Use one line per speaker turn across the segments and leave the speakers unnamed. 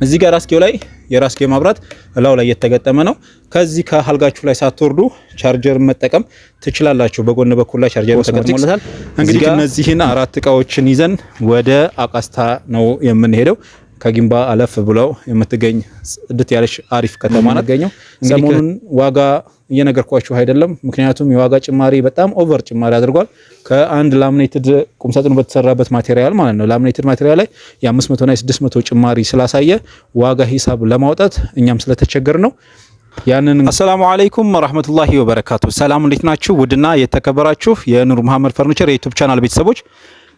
እዚህ ጋር ራስጌው ላይ የራስጌ ማብራት እላው ላይ የተገጠመ ነው። ከዚህ ከአልጋችሁ ላይ ሳትወርዱ ቻርጀር መጠቀም ትችላላችሁ። በጎን በኩል ላይ ቻርጀር ተገጥሞለታል። እንግዲህ እነዚህን አራት እቃዎችን ይዘን ወደ አቃስታ ነው የምንሄደው። ከጊምባ አለፍ ብለው የምትገኝ ጽድት ያለች አሪፍ ከተማ ናት። ሰሞኑን ዋጋ እየነገርኳችሁ አይደለም፣ ምክንያቱም የዋጋ ጭማሪ በጣም over ጭማሪ አድርጓል። ከአንድ laminated ቁምሳጥኑ በተሰራበት material ማለት ነው፣ laminated material ላይ የ500 እና የ600 ጭማሪ ስላሳየ ዋጋ ሂሳብ ለማውጣት እኛም ስለተቸገር ነው። ያንን السلام عليكم ورحمة الله وبركاته። ሰላም፣ እንዴት ናችሁ? ውድና የተከበራችሁ የኑር መሐመድ ፈርኒቸር የ YouTube channel ቤተሰቦች፣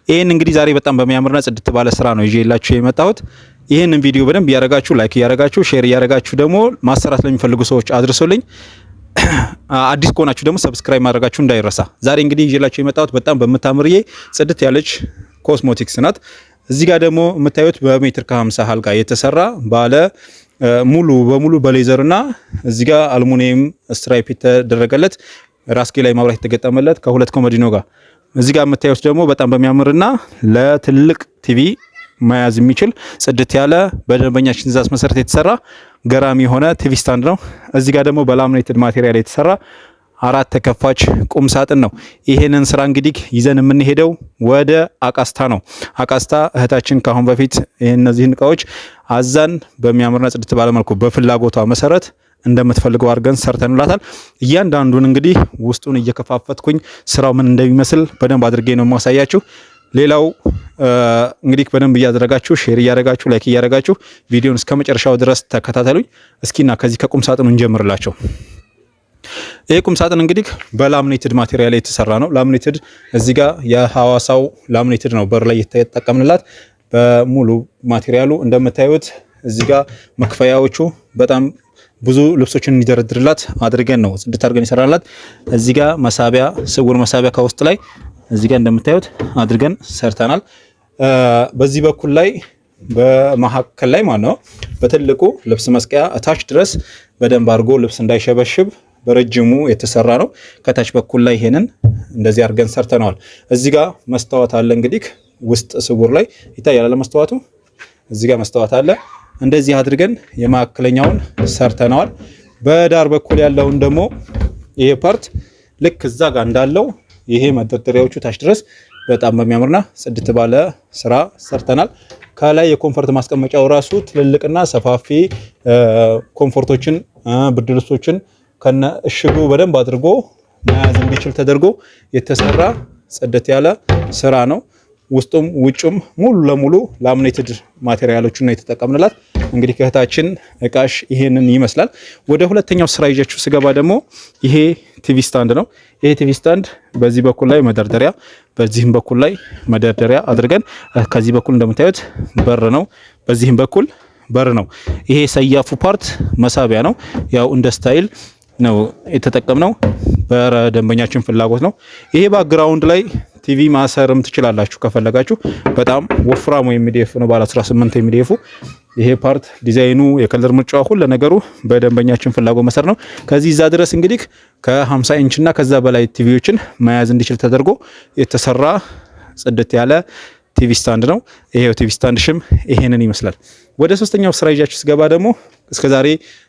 ይህን እንግዲህ ዛሬ በጣም በሚያምርና ጽድት ባለ ስራ ነው ይዤላችሁ የመጣሁት። ይህንን ቪዲዮ በደንብ እያረጋችሁ፣ like እያረጋችሁ፣ share እያረጋችሁ ደግሞ ማሰራት ለሚፈልጉ ሰዎች አድርሱልኝ። አዲስ ከሆናችሁ ደግሞ subscribe ማድረጋችሁ እንዳይረሳ። ዛሬ እንግዲህ ይዤላችሁ የመጣሁት በጣም በምታምርዬ ጽድት ያለች ኮስሞቲክስ ናት። እዚህ ጋር ደግሞ የምታዩት በሜትር ከ50 አልጋ የተሰራ ባለ ሙሉ በሙሉ በ leather ና እዚህ ጋር አልሙኒየም stripe የተደረገለት፣ ራስጌ ላይ መብራት የተገጠመለት ከሁለት ኮመዲኖ ጋር፣ እዚህ ጋር የምታዩት ደግሞ በጣም በሚያምርና ለትልቅ ቲቪ መያዝ የሚችል ጽድት ያለ በደንበኛችን ትዕዛዝ መሰረት የተሰራ ገራሚ የሆነ TV stand ነው። እዚህ ጋር ደግሞ በ laminated material የተሰራ አራት ተከፋች ቁም ሳጥን ነው። ይሄንን ስራ እንግዲህ ይዘን የምንሄደው ወደ አቃስታ ነው። አቃስታ እህታችን ካሁን በፊት እነዚህን እቃዎች አዛን በሚያምርና ጽድት ባለ መልኩ በፍላጎቷ መሰረት እንደምትፈልገው አድርገን ሰርተንላታል። እያንዳንዱን እንግዲህ ውስጡን እየከፋፈትኩኝ ስራው ምን እንደሚመስል በደንብ አድርጌ ነው የማሳያችሁ። ሌላው እንግዲህ በደንብ እያደረጋችሁ፣ share እያደረጋችሁ፣ like እያደረጋችሁ ቪዲዮን እስከ መጨረሻው ድረስ ተከታተሉኝ። እስኪና ከዚህ ከቁም ሳጥኑ እንጀምርላቸው። ይህ ቁም ሳጥን እንግዲህ በ laminated material የተሰራ ነው። Laminated እዚህ ጋር የሐዋሳው laminated ነው በር ላይ የተጠቀምንላት። በሙሉ material ኡ እንደምታዩት እዚህ ጋር መክፈያዎቹ በጣም ብዙ ልብሶችን እንዲደረድርላት አድርገን ነው ጽድት አድርገን ይሰራላት። እዚህ ጋር መሳቢያ፣ ስውር መሳቢያ ከውስጥ ላይ እዚህ ጋር እንደምታዩት አድርገን ሰርተናል። በዚህ በኩል ላይ በመሀከል ላይ ማለት ነው በትልቁ ልብስ መስቀያ እታች ድረስ በደንብ አድርጎ ልብስ እንዳይሸበሽብ በረጅሙ የተሰራ ነው። ከታች በኩል ላይ ይሄንን እንደዚህ አድርገን ሰርተነዋል። እዚህ ጋር መስታወት አለ፣ እንግዲህ ውስጥ ስውር ላይ ይታያል መስተዋቱ። እዚህ ጋር መስታወት አለ። እንደዚህ አድርገን የመካከለኛውን ሰርተነዋል። በዳር በኩል ያለውን ደግሞ ይሄ part ልክ እዛ ጋር እንዳለው ይሄ መደርደሪያዎቹ ታች ድረስ በጣም በሚያምርና ጽድት ባለ ስራ ሰርተናል። ከላይ የ comfort ማስቀመጫው ራሱ ትልልቅና ሰፋፊ comfort ኦችን፣ ብርድ ልብሶችን ከነ እሽጉ በደንብ አድርጎ መያዝ እንዲችል ተደርጎ የተሰራ ጽድት ያለ ስራ ነው። ውስጡም ውጩም ሙሉ ለሙሉ laminated material ኦችን ነው የተጠቀምንላት። እንግዲህ ከእህታችን እቃሽ ይሄንን ይመስላል። ወደ ሁለተኛው ስራ ይዣችሁ ስገባ ደግሞ ይሄ TV stand ነው። ይሄ TV stand በዚህ በኩል ላይ መደርደሪያ፣ በዚህም በኩል ላይ መደርደሪያ አድርገን፣ ከዚህ በኩል እንደምታዩት በር ነው፣ በዚህም በኩል በር ነው። ይሄ ሰያፉ part መሳቢያ ነው። ያው እንደ style ነው የተጠቀምነው። በደንበኛችን ፍላጎት ነው። ይሄ background ላይ ቲቪ ማሰርም ትችላላችሁ ከፈለጋችሁ። በጣም ወፍራሙ MDF ነው፣ ባለ 18 MDF ኡ። ይሄ part ዲዛይኑ፣ የ color ምርጫው፣ ሁሉ ነገሩ በደንበኛችን ፍላጎት መሰረት ነው። ከዚህ እዛ ድረስ እንግዲህ ከ50 ኢንች እና ከዛ በላይ ቲቪዎችን መያዝ እንዲችል ተደርጎ የተሰራ ጽድት ያለ TV stand ነው። ይሄው TV stand ሽም ይሄንን ይመስላል። ወደ ሶስተኛው ስራ ይዣችሁ ስገባ ደግሞ እስከዛሬ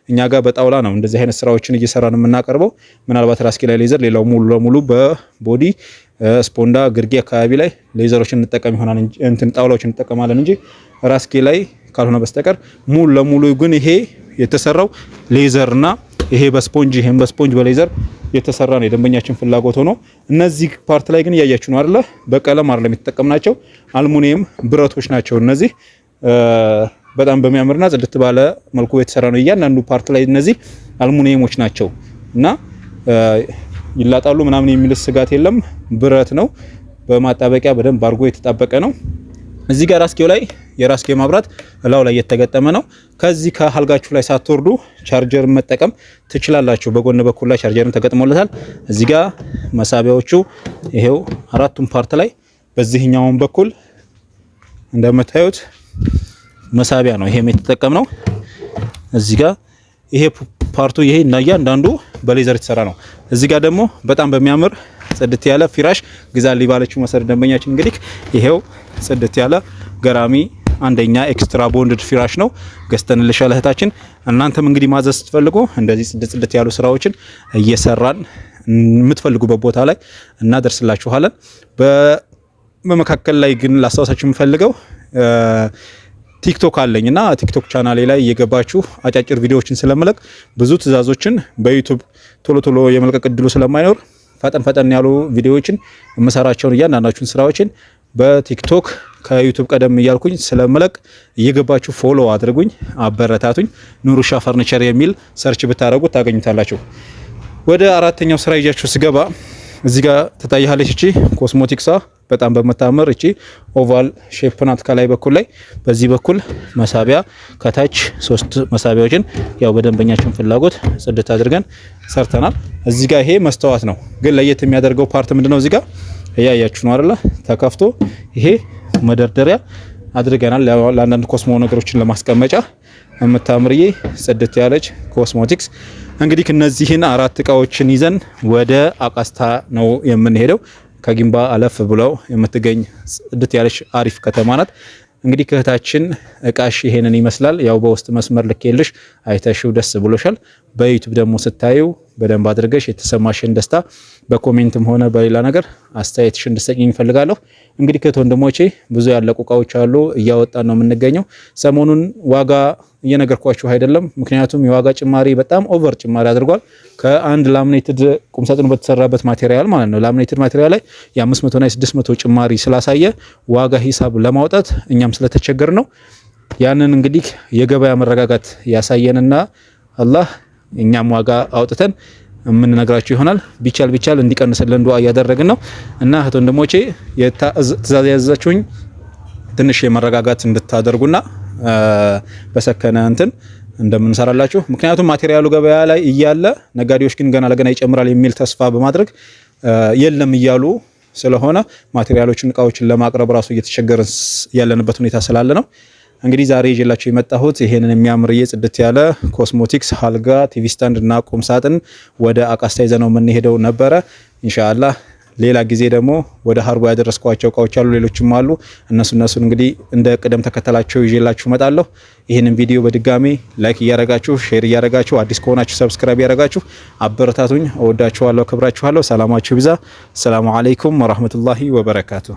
እኛ ጋር በጣውላ ነው እንደዚህ አይነት ስራዎችን እየሰራን የምናቀርበው። ምናልባት ራስጌ ላይ leather፣ ሌላው ሙሉ ለሙሉ በ body ስፖንዳ፣ ግርጌ አካባቢ ላይ leather ኦችን እንጠቀም ይሆናል እንጂ፣ እንትን ጣውላዎችን እንጠቀማለን እንጂ ራስጌ ላይ ካልሆነ በስተቀር ሙሉ ለሙሉ ግን ይሄ የተሰራው leather ና ይሄ በስፖንጅ፣ ይሄም በስፖንጅ በ leather የተሰራ ነው የደንበኛችን ፍላጎት ሆኖ። እነዚህ part ላይ ግን እያያችሁ ነው አይደለ? በቀለም አይደለም የተጠቀምናቸው፣ አልሙኒየም ብረቶች ናቸው እነዚህ። በጣም በሚያምርና ጽድት ባለ መልኩ የተሰራ ነው። እያንዳንዱ part ላይ እነዚህ አልሙኒየሞች ናቸው እና ይላጣሉ ምናምን የሚል ስጋት የለም። ብረት ነው፣ በማጣበቂያ በደንብ አድርጎ የተጣበቀ ነው። እዚህ ጋር ራስጌው ላይ የራስጌ ማብራት እላው ላይ የተገጠመ ነው። ከዚህ ከአልጋችሁ ላይ ሳትወርዱ ቻርጀር መጠቀም ትችላላችሁ። በጎን በኩል ላይ ቻርጀርም ተገጥሞለታል። እዚህ ጋር መሳቢያዎቹ ይሄው አራቱም part ላይ በዚህኛውም በኩል እንደምታዩት መሳቢያ ነው ይሄም የተጠቀምነው። እዚህ ጋር ይሄ part ኡ ይሄ እና እያንዳንዱ በ leather የተሰራ ነው። እዚህ ጋር ደግሞ በጣም በሚያምር ጽድት ያለ ፍራሽ ግዛልኝ ባለችው መሰረት ደንበኛችን እንግዲህ ይሄው ጽድት ያለ ገራሚ አንደኛ extra bonded ፍራሽ ነው ገዝተንልሻል እህታችን። እናንተም እንግዲህ ማዘዝ ስትፈልጉ እንደዚህ ጽድት ጽድት ያሉ ስራዎችን እየሰራን የምትፈልጉበት ቦታ ላይ እናደርስላችኋለን። በመካከል ላይ ግን ላስታውሳችሁ የምፈልገው ቲክቶክ አለኝ እና ቲክቶክ ቻናሌ ላይ እየገባችሁ አጫጭር ቪዲዮዎችን ስለምለቅ ብዙ ትዕዛዞችን በዩቱብ ቶሎ ቶሎ የመልቀቅ እድሉ ስለማይኖር ፈጠን ፈጠን ያሉ ቪዲዮዎችን የምሰራቸውን እያንዳንዳችሁን ስራዎችን በቲክቶክ ከዩቱብ ቀደም እያልኩኝ ስለምለቅ እየገባችሁ follow አድርጉኝ፣ አበረታቱኝ። ኑሩሻ ፈርኒቸር የሚል search ብታደርጉት ታገኙታላችሁ። ወደ አራተኛው ስራ ይዣችሁ ስገባ እዚህ ጋር ትታያለች። እቺ ኮስሞቲክሷ በጣም በምታምር እቺ oval shape ናት። ከላይ በኩል ላይ በዚህ በኩል መሳቢያ ከታች ሶስት መሳቢያዎችን ያው በደንበኛችን ፍላጎት ጽድት አድርገን ሰርተናል። እዚህ ጋር ይሄ መስተዋት ነው፣ ግን ለየት የሚያደርገው part ምንድነው? እዚህ ጋር እያያችሁ ነው አይደለ? ተከፍቶ ይሄ መደርደሪያ አድርገናል። ለአንዳንድ ኮስሞ ነገሮችን ለማስቀመጫ የምታምርዬ ጽድት ያለች ኮስሞቲክስ። እንግዲህ እነዚህን አራት እቃዎችን ይዘን ወደ አቃስታ ነው የምንሄደው። ከጊምባ አለፍ ብለው የምትገኝ ጽድት ያለች አሪፍ ከተማ ናት። እንግዲህ እህታችን እቃሽ ይሄንን ይመስላል። ያው በውስጥ መስመር ልኬልሽ አይተሽው ደስ ብሎሻል። በዩቲዩብ ደግሞ ስታዩ በደንብ አድርገሽ የተሰማሽን ደስታ በ comment ም ሆነ በሌላ ነገር አስተያየትሽን እንድትሰጪኝ እፈልጋለሁ። እንግዲህ እህት ወንድሞቼ ብዙ ያለቁ እቃዎች አሉ፣ እያወጣን ነው የምንገኘው። ሰሞኑን ዋጋ እየነገርኳችሁ አይደለም፣ ምክንያቱም የዋጋ ጭማሪ በጣም over ጭማሪ አድርጓል። ከአንድ laminated ቁምሳጥኑ በተሰራበት material ማለት ነው፣ laminated material ላይ የ500 እና የ600 ጭማሪ ስላሳየ ዋጋ ሂሳብ ለማውጣት እኛም ስለተቸገር ነው። ያንን እንግዲህ የገበያ መረጋጋት ያሳየንና አላህ እኛም ዋጋ አውጥተን የምንነግራችሁ ይሆናል። ቢቻል ቢቻል እንዲቀንስልን ዱዓ እያደረግን ነው እና እህት ወንድሞቼ ትእዛዝ ያዘዛችሁኝ ትንሽ የመረጋጋት እንድታደርጉና በሰከነ እንትን እንደምንሰራላችሁ፣ ምክንያቱም material ኡ ገበያ ላይ እያለ ነጋዴዎች ግን ገና ለገና ይጨምራል የሚል ተስፋ በማድረግ የለም እያሉ ስለሆነ material ኦችን እቃዎችን ለማቅረብ ራሱ እየተቸገርን ያለንበት ሁኔታ ስላለ ነው። እንግዲህ ዛሬ ይዤላችሁ የመጣሁት ይሄንን የሚያምር ጽድት ያለ ኮስሞቲክስ አልጋ፣ TV stand እና ቁም ሳጥን ወደ አቃስታ ይዘነው የምንሄደው ነበረ። ኢንሻአላህ ሌላ ጊዜ ደግሞ ወደ ሀርቦ ያደረስኳቸው እቃዎች አሉ፣ ሌሎችም አሉ። እነሱን እንግዲህ እንደ ቅደም ተከተላቸው ይዤላችሁ እመጣለሁ። ይህንን ቪዲዮ በድጋሚ like እያረጋችሁ፣ share እያረጋችሁ፣ አዲስ ከሆናችሁ subscribe እያረጋችሁ አበረታቱኝ። እወዳችኋለሁ፣ አከብራችኋለሁ። ሰላማችሁ ይብዛ። ሰላሙ አለይኩም ወራህመቱላሂ ወበረካቱ።